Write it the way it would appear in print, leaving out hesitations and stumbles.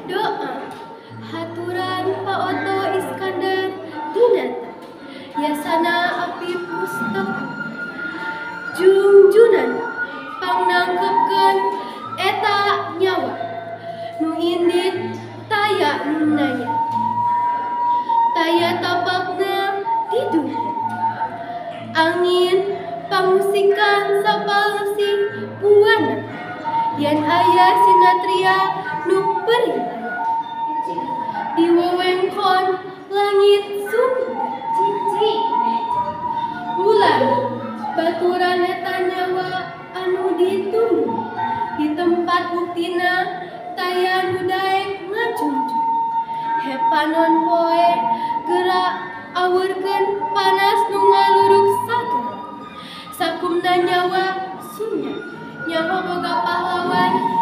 Doa haturan Pak Oto Iskandar Dinata, Yasana Apip Mustafa, Jungjunan pangnangkepkeun eta nyawa nu indit taya nu nanya, taya tapakna di dunia. Angin pangusikan sapaleusi buana, yen aya sinatria nu perih di wewengkon langit Sunda. Bulan baturan eta nyawa anu ditunggu di tempat buktina taya nu daek ngajunjung. Hepanon poe gerak awurkeun panas nu ngaluruk sagala. Sakumna nyawa Sunda nyaho boga pahlawan.